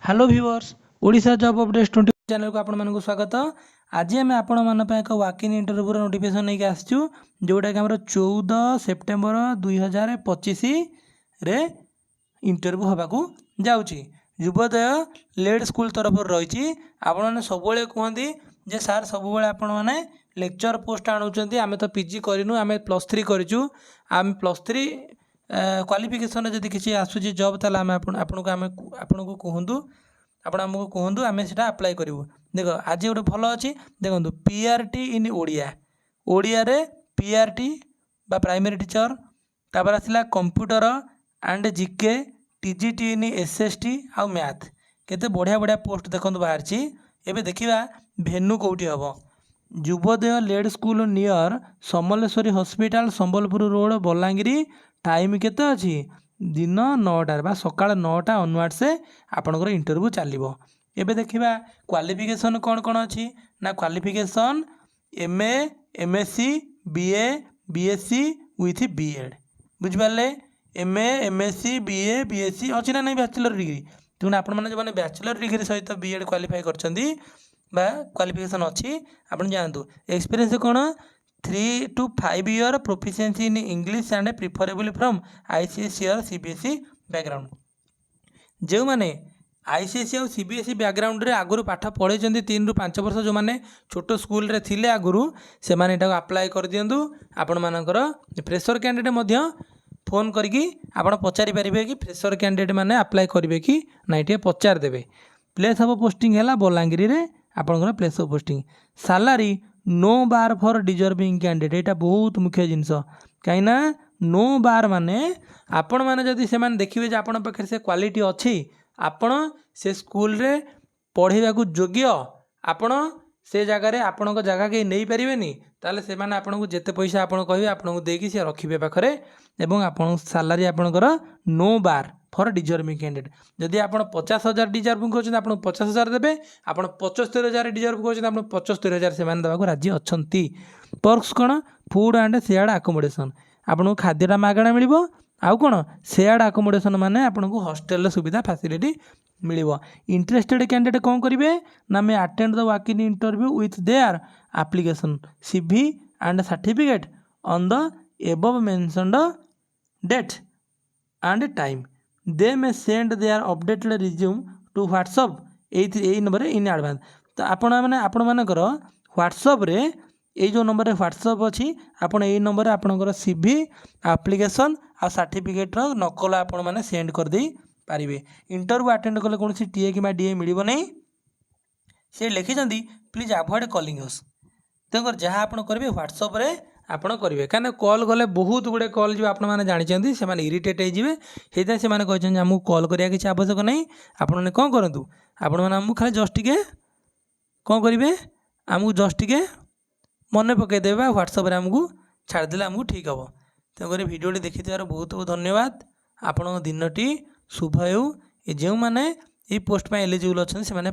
Hello viewers, Odisha job updates 20 ଚ୍ୟାନେଲକୁ ଆପଣମାନଙ୍କୁ ସ୍ୱାଗତ। ଆଜି ଆମେ ଆପଣମାନଙ୍କ ପାଇଁ ଏକ ୱାକ୍ ଇନ୍ ଇଣ୍ଟରଭ୍ୟୁର ନୋଟିଫିକେସନ୍ ନେଇକି ଆସିଛୁ, ଯେଉଁଟାକି ଆମର 14 ସେପ୍ଟେମ୍ବର 2025ରେ ଇଣ୍ଟରଭ୍ୟୁ ହେବାକୁ ଯାଉଛି। ଯୁବୋଦୟ ଲେଡ୍ ସ୍କୁଲ ତରଫରୁ ରହିଛି। ଆପଣମାନେ ସବୁବେଳେ କୁହନ୍ତି ଯେ ସାର୍, ସବୁବେଳେ ଆପଣମାନେ ଲେକ୍ଚର ପୋଷ୍ଟ ଆଣୁଛନ୍ତି, ଆମେ ତ ପିଜି କରିନୁ, ଆମେ +3 କରିଛୁ। ଆମେ +3 କ୍ୱାଲିଫିକେସନ୍ରେ ଯଦି କିଛି ଆସୁଛି ଜବ୍, ତାହେଲେ ଆମେ ଆପଣ ଆପଣଙ୍କୁ ଆମେ ଆପଣଙ୍କୁ କୁହନ୍ତୁ, ଆପଣ ଆମକୁ କୁହନ୍ତୁ, ଆମେ ସେଇଟା ଆପ୍ଲାଏ କରିବୁ। ଦେଖ, ଆଜି ଗୋଟେ ଭଲ ଅଛି, ଦେଖନ୍ତୁ। P R T in Odia, ଓଡ଼ିଆରେ ପି ଆର୍ ଟି ବା ପ୍ରାଇମେରୀ ଟିଚର୍। ତାପରେ ଆସିଲା computer and GK, TGT in SST ଆଉ ମ୍ୟାଥ୍। କେତେ ବଢ଼ିଆ ବଢ଼ିଆ ପୋଷ୍ଟ ଦେଖନ୍ତୁ ବାହାରିଛି। ଏବେ ଦେଖିବା ଭେନ୍ୟୁ କେଉଁଠି ହେବ। Yuvodaya lead school, near Samaleswari hospital, Sambalpur road, Balangir. Time କେତେ ଅଛି? ଦିନ 9ଟାରେ ବା ସକାଳ 9ଟା ଅନୱାର୍ଡ଼ସ ଆପଣଙ୍କର ଇଣ୍ଟରଭ୍ୟୁ ଚାଲିବ। ଏବେ ଦେଖିବା କ୍ୱାଲିଫିକେସନ୍ କ'ଣ କ'ଣ ଅଛି ନା qualification MA, MSc, BA, BSc with B.Ed. ବୁଝିପାରିଲେ? MA, MSc, BA, BSc ଅଛି ନା ନାହିଁ ବ୍ୟାଚଲର ଡିଗ୍ରୀ? ତେଣୁ ଆପଣମାନେ ଯେଉଁମାନେ ବ୍ୟାଚଲର ଡିଗ୍ରୀ ସହିତ ବି ଏଡ଼୍ କ୍ୱାଲିଫାଏ କରିଛନ୍ତି ବା କ୍ୱାଲିଫିକେସନ୍ ଅଛି, ଆପଣ ଯାଆନ୍ତୁ। ଏକ୍ସପିରିଏନ୍ସ କ'ଣ? 3 to 5 year proficiency in English and preferably from ICSE or CBSE background. ଯେଉଁମାନେ ଆଇସିଏସ୍ଇ ଆଉ ସିବିଏସ୍ଇ ବ୍ୟାକଗ୍ରାଉଣ୍ଡରେ ଆଗରୁ ପାଠ ପଢ଼େଇଛନ୍ତି, 3ରୁ 5 ବର୍ଷ ଯେଉଁମାନେ ଛୋଟ ସ୍କୁଲରେ ଥିଲେ ଆଗରୁ, ସେମାନେ ଏଟାକୁ ଆପ୍ଲାଏ କରିଦିଅନ୍ତୁ। ଆପଣମାନଙ୍କର ଫ୍ରେସର କ୍ୟାଣ୍ଡିଡେଟ୍ ମଧ୍ୟ ଫୋନ୍ କରିକି ଆପଣ ପଚାରି ପାରିବେ କି ଫ୍ରେସର କ୍ୟାଣ୍ଡିଡେଟ୍ ମାନେ ଆପ୍ଲାଏ କରିବେ କି ନାଇଁ, ଟିକେ ପଚାରିଦେବେ। ପ୍ଲେସ୍ ଅଫ୍ ପୋଷ୍ଟିଂ ହେଲା ବଲାଙ୍ଗୀରରେ ଆପଣଙ୍କର place of posting. Salary no bar for deserving candidate. ଏଇଟା ବହୁତ ମୁଖ୍ୟ ଜିନିଷ। କାହିଁକିନା ନୋ ବାର ମାନେ ଆପଣମାନେ ଯଦି ସେମାନେ ଦେଖିବେ ଯେ ଆପଣଙ୍କ ପାଖରେ ସେ କ୍ୱାଲିଟି ଅଛି, ଆପଣ ସେ ସ୍କୁଲରେ ପଢ଼େଇବାକୁ ଯୋଗ୍ୟ, ଆପଣ ସେ ଜାଗାରେ ଆପଣଙ୍କ ଜାଗା କେହି ନେଇପାରିବେନି, ତାହେଲେ ସେମାନେ ଆପଣଙ୍କୁ ଯେତେ ପଇସା ଆପଣ କହିବେ, ଆପଣଙ୍କୁ ଦେଇକି ସେ ରଖିବେ ପାଖରେ ଏବଂ ଆପଣଙ୍କ ସାଲାରୀ ଆପଣଙ୍କର no bar for deserving candidate. ଯଦି ଆପଣ 50,000 ଡିଜର୍ଭିଂ କରୁଛନ୍ତି, ଆପଣଙ୍କୁ 50,000 ଦେବେ। ଆପଣ 75,000 ଡିଜର୍ଭ କରୁଛନ୍ତି, ଆପଣଙ୍କୁ 75,000 ସେମାନେ ଦେବାକୁ ରାଜି ଅଛନ୍ତି। ପର୍କସ୍ କ'ଣ? Food and shared accommodation. ଆପଣଙ୍କୁ ଖାଦ୍ୟଟା ମାଗଣା ମିଳିବ। ଆଉ କ'ଣ? ସେୟାର୍ଡ଼ ଆକୋମୋଡ଼େସନ୍ ମାନେ ଆପଣଙ୍କୁ ହଷ୍ଟେଲର ସୁବିଧା, ଫାସିଲିଟି ମିଳିବ। ଇଣ୍ଟରେଷ୍ଟେଡ଼ କ୍ୟାଣ୍ଡିଡେଟ୍ କ'ଣ କରିବେ ନା may attend the walk in interview with their application, CV and certificate on the above mentioned date and time. They may send their updated resume to WhatsApp ଏଇ ନମ୍ବରରେ ଇନ୍ ଆଡ଼ଭାନ୍ସ। ତ ଆପଣମାନେ ଆପଣମାନଙ୍କର ହ୍ୱାଟ୍ସଆପ୍ରେ, ଏଇ ଯେଉଁ ନମ୍ବରରେ ହ୍ୱାଟ୍ସଆପ୍ ଅଛି, ଆପଣ ଏଇ ନମ୍ବରରେ ଆପଣଙ୍କର ସି ଭି, ଆପ୍ଲିକେସନ୍ ଆଉ ସାର୍ଟିଫିକେଟ୍ର ନକଲ ଆପଣମାନେ ସେଣ୍ଡ କରିଦେଇ ପାରିବେ। ଇଣ୍ଟରଭ୍ୟୁ ଆଟେଣ୍ଡ କଲେ କୌଣସି ଟି ଏ କିମ୍ବା ଡି ଏ ମିଳିବ ନାହିଁ। ସେ ଲେଖିଛନ୍ତି, "Please avoid calling us." ତେଣୁକରି ଯାହା ଆପଣ କରିବେ, ହ୍ୱାଟ୍ସଆପ୍ରେ ଆପଣ କରିବେ। କାହିଁକିନା କଲ୍ କଲେ ବହୁତ ଗୁଡ଼ିଏ କଲ୍ ଯିବ, ଆପଣମାନେ ଜାଣିଛନ୍ତି, ସେମାନେ ଇରିଟେଟ୍ ହେଇଯିବେ। ସେଇଥିପାଇଁ ସେମାନେ କହିଛନ୍ତି ଆମକୁ କଲ୍ କରିବା କିଛି ଆବଶ୍ୟକ ନାହିଁ। ଆପଣମାନେ କ'ଣ କରନ୍ତୁ? ଆପଣମାନେ ଆମକୁ ଖାଲି ଜଷ୍ଟ ଟିକେ କ'ଣ କରିବେ? ଆମକୁ ଜଷ୍ଟ ଟିକେ ମନେ ପକାଇଦେବେ ବା ହ୍ୱାଟ୍ସଆପ୍ରେ ଆମକୁ ଛାଡ଼ିଦେଲେ ଆମକୁ ଠିକ୍ ହେବ। ତେଣୁକରି ଭିଡ଼ିଓଟି ଦେଖିଥିବାରୁ ବହୁତ ବହୁତ ଧନ୍ୟବାଦ। ଆପଣଙ୍କ ଦିନଟି ଶୁଭ ହେଉ। ଏ ଯେଉଁମାନେ ଏଇ ପୋଷ୍ଟ ପାଇଁ ଏଲିଜିବୁଲ୍ ଅଛନ୍ତି, ସେମାନେ